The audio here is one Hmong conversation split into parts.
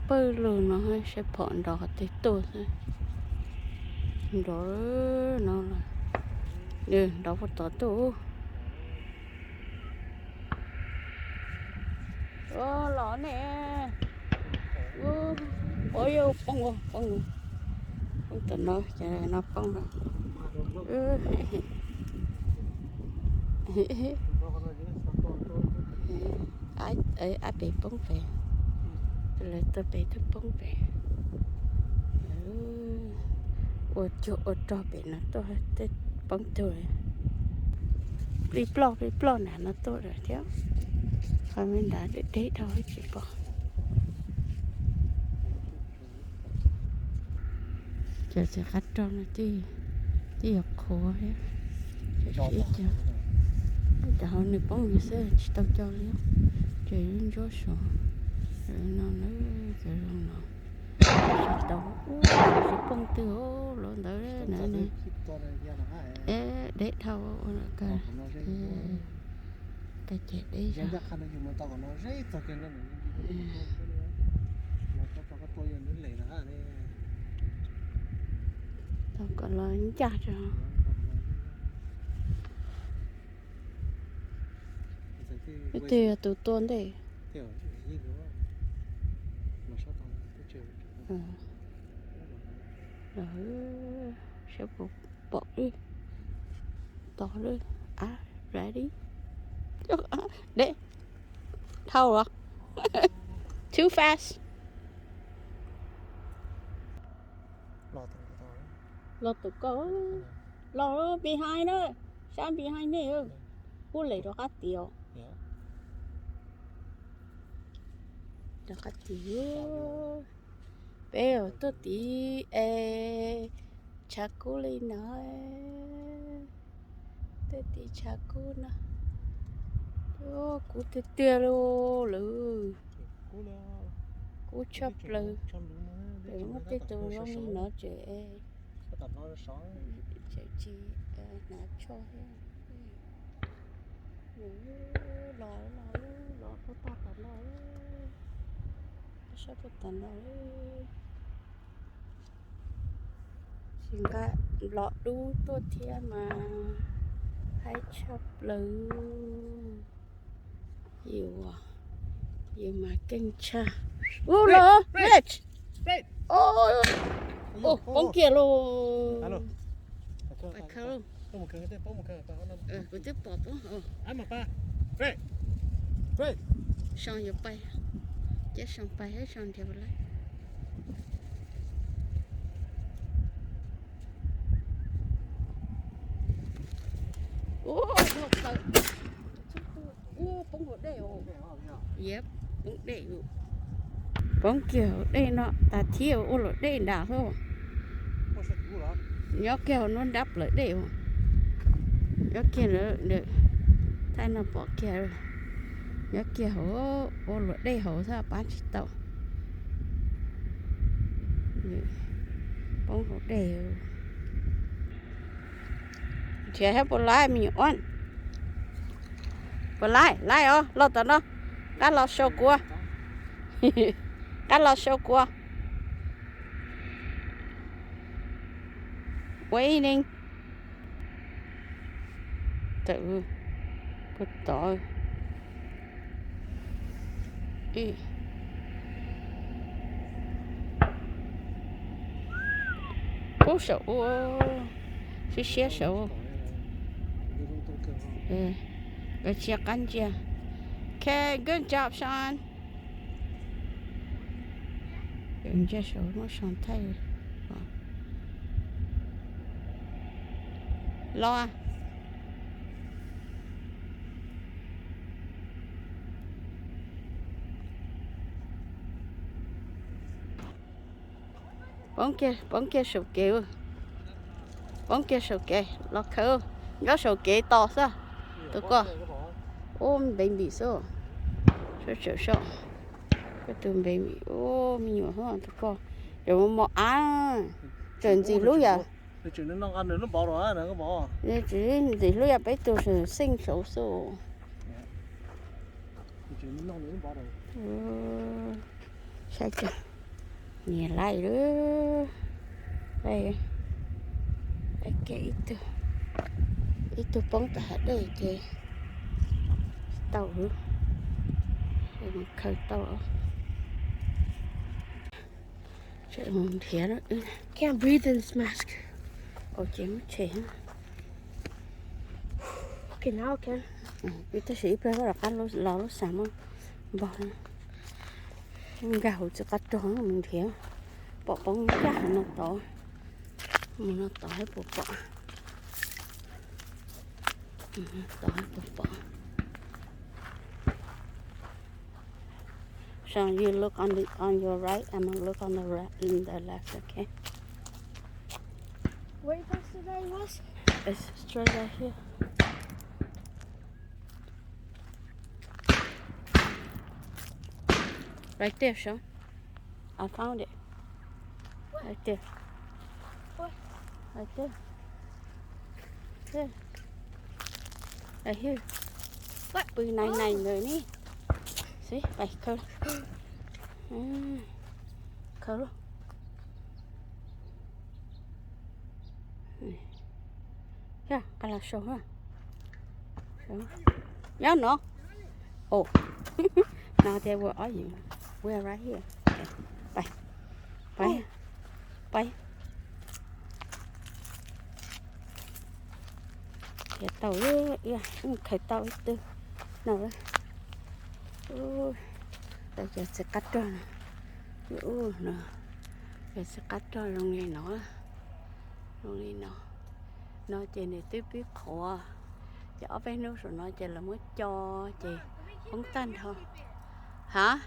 Pawg lug no seb phom nrov qhov twg tuaj xwb. Nrov no, nrov puag tod tuaj. Los ne, poob, poob, poob tom no, ces no poob no. Ab pem poob pem, lawv tuaj pem twb poob pem. Ua cuag ua rog pem no tuaj tej poob tug. Plig ploj plig ploj nram no tuaj lawm thiab. Qhov me nrad deb deb dhau tsis pom. Cov txiv qab rog no twb yuav qhuav thiab. Cov hauv nws poob nws xwb tsis tau co li. Ces lub ntsuab saud no na, cov zoo no tsis tau, tsis poob twg los ntawd na. Deb dhau ua lawm kag. Kag ces deb zog. Tau kom los ncaj tso. Ib tug yog tus tua ntej. Saib puas pom li. Tos li. Ah, ready. Deb dhau los. Too fast. Los tus koj, los behind na, sab behind nej. Ub, lem rov qab tid os. Rov qab tid. Peb tuaj tid es tshav kub li no. Tuaj tid tshav kub no. Kub tiag tiag li lawm. Kub tshaj plaws. Muaj tej tus zoo li no tseem tseem tsis hnav tsho thiab. Los los los puag tom no, sab puag tom no. Tsis nqa nplov dub tuaj thiab mas haib tshaj plaws. Yus, yus mas keej tshaj. Ub los, Rich. Poob kiag lauj. Kuv twb pom poob. Soo yuav pais, cia Soo pais, Soo nrhiav puas laib. Ub, poob hauv dej os. Yep, poob dej. Poob kiag hauv dej no tas thiab, ua luam dej nram hauv. Nyob kiag hauv no nrab plawv dej os. Nyob kiag, thaij no pom kiag. Nyob kiag hauv, ua luam dej hauv xwb pab tsis tau. Poob hauv dej. Nrhiav saib puas laib me nyuam Oab. Puas laib? Laib os, los tom no. Qab los show kuv. Qab los show kuv. Waiting. Tawm puag tod. Pub saum ub, siab siab saum. Nkawd tsis qab ntsia. Okay, good job, Sean. Ntsia saum muab Sean thaij. Los. Poob kiag, poob kiag saum kev. Poob kiag saum kev los khaws. Nyob saum kev tos xwb. Tus ko. Ub, baby xwb. Sawv tseem soj. Koj tus baby, ub, me nyuam hov tus ko. Cov mos mos av. Tseem ntxim hlub yam. Tseem ntxim hlub yam peb tus xeej saud xwb. Ub, Saib, nyias laij lawm. Laij, laij kiag ib tug, ib tug poob tom hav dej ces tau, khaws tau. Nrhiav. Can't breathe in this mask. Ua ces muab tshem. Okay, now I can. Tab sis ib pliag rov qab los lub xav muab npog. Nkag hauv tsis qab rog mus nrhiav. Pom poob ncaj no tod. Mus no tod puas pom. Tod puas pom. So you look on the, on your right, I'm gonna look on the right, in the left, okay? Where you posted that it was? It's straight right here. Right there, Sean. I found it. Right there. What? Right there. Here. Right here. What? Pw nai nai ntawd ne. See, pais khaws. Khaws. Nyob no. Oh. No, they were arguing. We are right here. Okay. Pais. Pais. Pais. Khiav tau, khaws tau ib tug no. Cov txiv qab rog no, cov txiv qab rog zoo li no, zoo li no. No ces nws twb pib qhuav, ces ob peb hnub saum no ces lawv muab co ces poob tag nrho. Hah?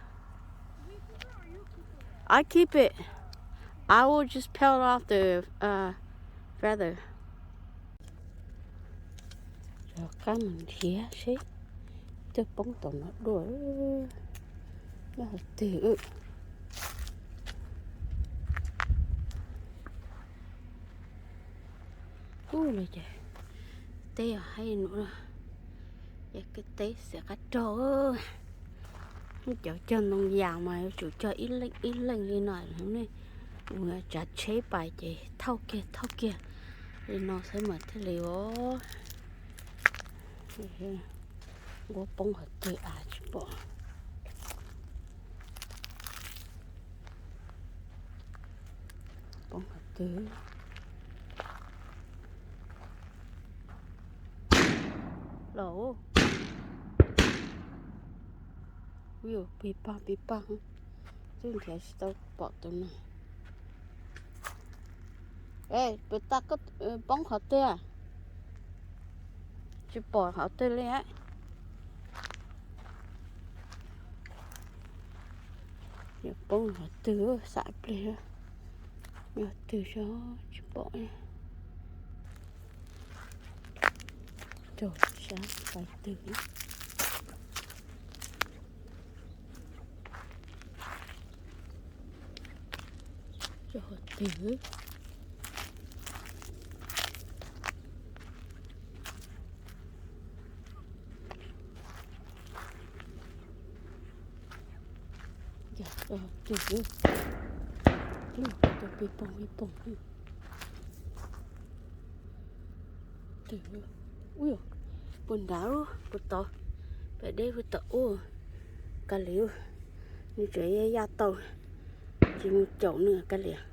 I keep it. I will just peel off the, uh, feather. Rov qab mus nrhiav seb twb poob tom no dua, nyob hauv twg. Ub, no ces teb os, hais no ces kev teb xiav qab rog. Cov cog ntoo yas mas yuav tsum cog ib leej ib leej li no, nej mus tsav tsheb pais ces thauj kiag thauj kiag li no xwb mas thiaj li ua. Nquab poob qhov twg a tsis pom. Poob qhov twg los? Ub, pig pag pig pag, twb nrhiav tsis tau pom tus no. Es puas tas, poob qhov twg? Tsis pom qhov twg li. Yuav poob qhov twg, xav pliag, yog twg tsis pom. Rau sab pais twg. Rau twg. Yog rau twg. Twb rau pig poog pig poog. Twg. Ub, puag nrad puag tod, pem deb puag tod ub. Kav liam, nws tseem ya tau, tsis mus caum nws kav liam.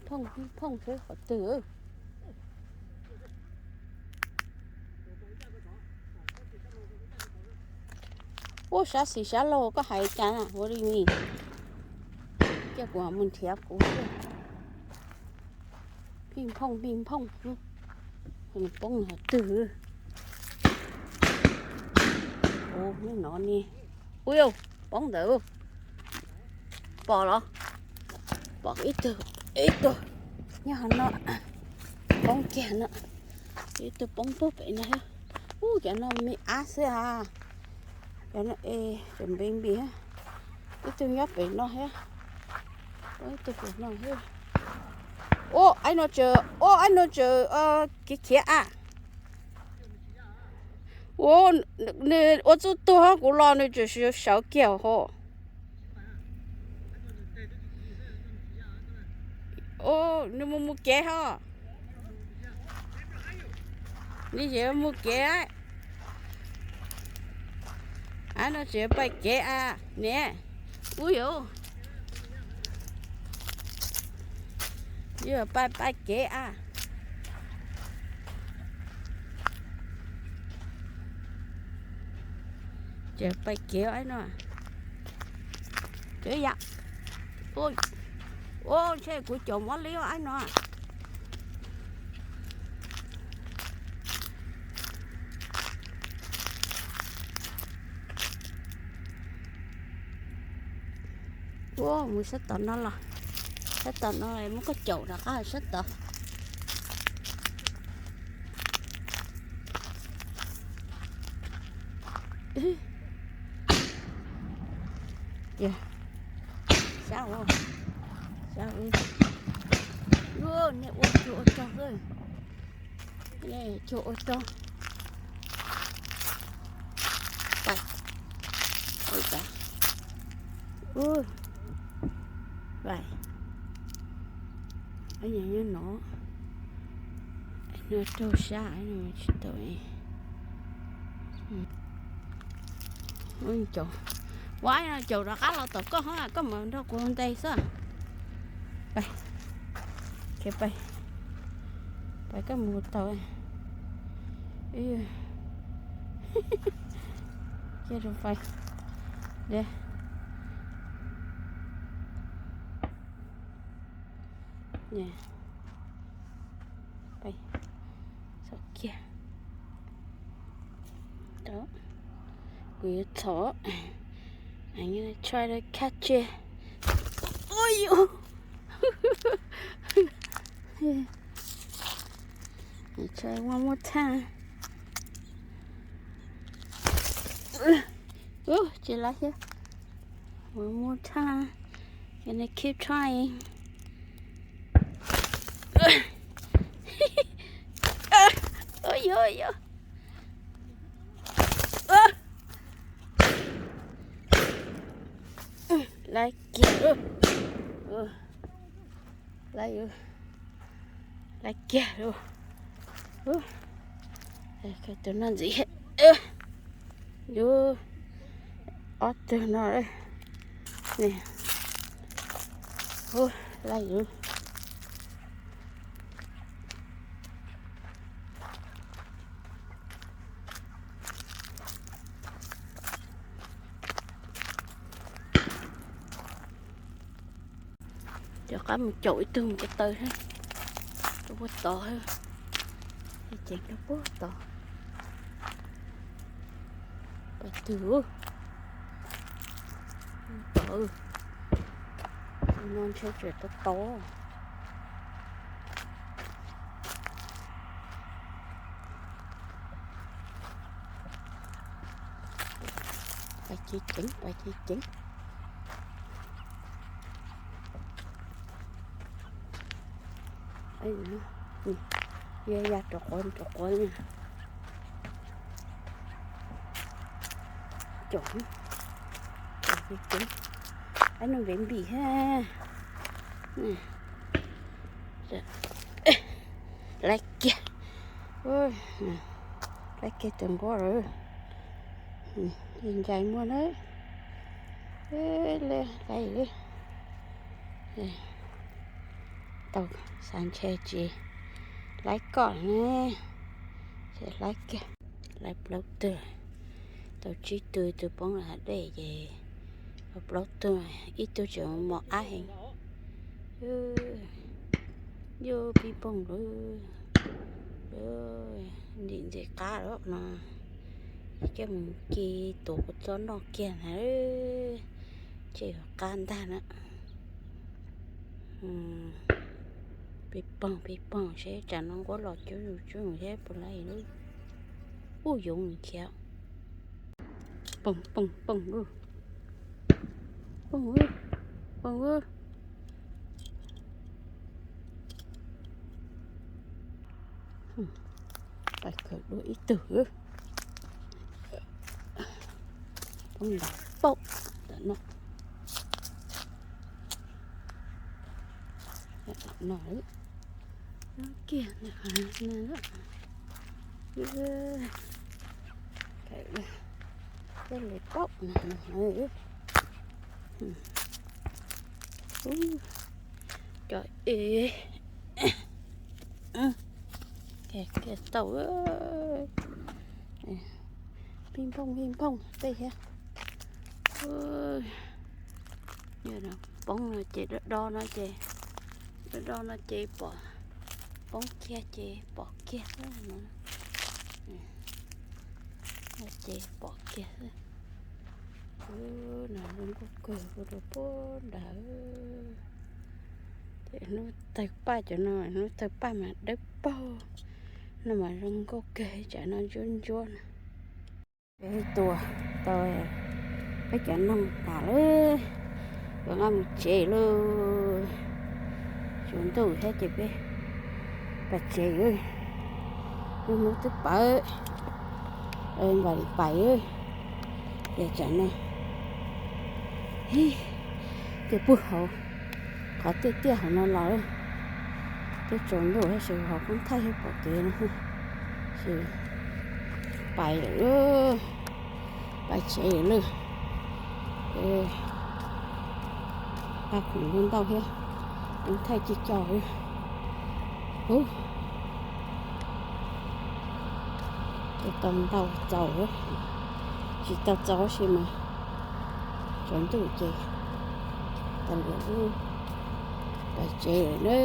Phooj phooj xwb qhov twg. Ub, sab xis sab laug koj hais cas na, what do you mean? Cia kuv mus nrhiav kuv xwb. Phooj phooj phooj phooj. Poob qhov twg? Ub, no ne. Ub, poob ntawd. Pom los? Pom ib tug, ib tug nyob hauv no. Poob kiag no. Ib tug poob puag pem no thiab. Ub, cov no me ab xwb a. Cov no es tseem npe npe. Ib tug nyob pem no thiab. Ib tug pem no thiab. Ub, ib no tseem, ub, ib no tseem khiav khiav a. Ua, nws ua txuj tuag kuv los nws tseem sawv kiag hos. Nws mus mus kev hos. Nws tseem mus kev. Ab, no tseem pais kev a, niam. Ub yuv, yuav pais pais kev a. Tseem pais kev aib no. Ua, ntshe kuv caum mob li aib no. Ua, mus sab tom no los, sab tom no muab koj caum rov qab sab tod. Sab, sab, nej ua cuag ua rog, nej cuag ua rog. Pais, pais, ua, pais, nyob no, no raug sab tsis tau. Ua, caum rov qab los tom koj hov, koj mam nrog kuv ntes xwb. Pais, pais, koj mus tau. Cia rau pais. Pais, txhob kiag. Kuv yuav txhom. I'm gonna try to catch it. Ui, try one more time. Ua, tsis laib thiab. One more time. Gonna keep trying. Ua, ua, ua. Laib kiag. Laib, laib kiag lauj. Tus no ntxiv. Yus, ob tug no. Laib yus. Rov qab mus caum ib tug mus ko taw thiab. Rau puag tod, ceev rau puag tod. Pais twg tod, no ntshe tseem tau tod. Pais ceev ceev, pais ceev ceev. Ya ya rau quav rau quav li. Caum, caum, ab, no npev npim thiab. Laib kiag, laib kiag cov nquab lawm. Ncais muaj na. Laib li. Tau, xav ntshe tsis laib koj ne. Tsis laib kiag. Laib plaub tug, tau tsib tug, ib tug poob hav dej ces plaub tug, ib tug tseem mos ab heev. Yus pib poog lawm, ntim ntxim qab lawm no, coj mus ci tuav kua txob noj kiag na, ces yuav qab ntag na. Pib poog pib poog seb tsam no nquab los cub zus cub zus thiab puas laib lub. Ub, yoov khiav. Poog poog poog, poog, poog. Pais khaws dua ib tug. Ntas paum tam no, tam no kiag ntawm qhov no, coj los paum no. Cov es kiag tau, pij npooj pij npooj tej thiab. Poob no ces do do no ces, do do no ces pom, poob kiag ces pom kiag no, ces pom kiag xwb. No zoo nkauj kawg ua rau puag nrad. Ces hnub tawg paj cov no, hnub tawg paj mas dawb paug, no mas zoo nkauj kawg, tsam no ntsuab ntsuab no. Peb tuaj tau peb cov noog tas lawm, yuav nqa mus tsev lawm. Tsaus ntuj thiab ces peb pais tsev, lub hnub twb pawv, npam li pais, ces tsam no twb puag hauv qhov tiaj tiaj hauv no los, twb tsaus ntuj tab sis ho poob thaij thiab pom kev no, tab sis pais lawm, pais tsev lawm. Paj khoom ntau ntau thiab, poob thaij cig co. Ub, tau ntau txaus, tsis tau txaus tab sis mas tsaus ntuj ces tas lawm, pais tsev lawm na.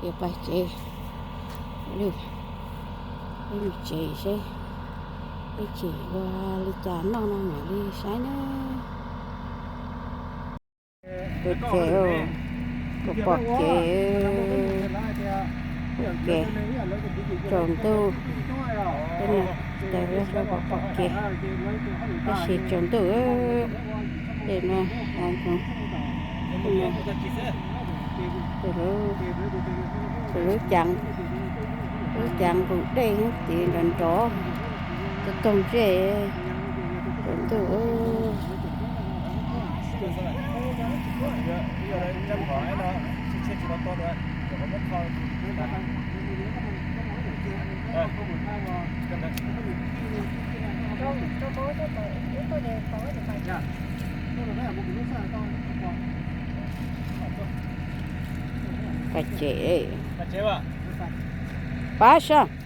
Yuav pais tsev lawm, peb mus tsev seb peb tsev ua li cas noj no mam li saib na. Pem tsev, pom kev, pom kev, tsaus ntuj, peb mus tsev pom kev, tab sis tsaus ntuj, ces no, ces lub cav, lub cav nqus dej tiv nrov nrov, tau taug ntsej, tsaus ntuj. Pais tsev, pab sab.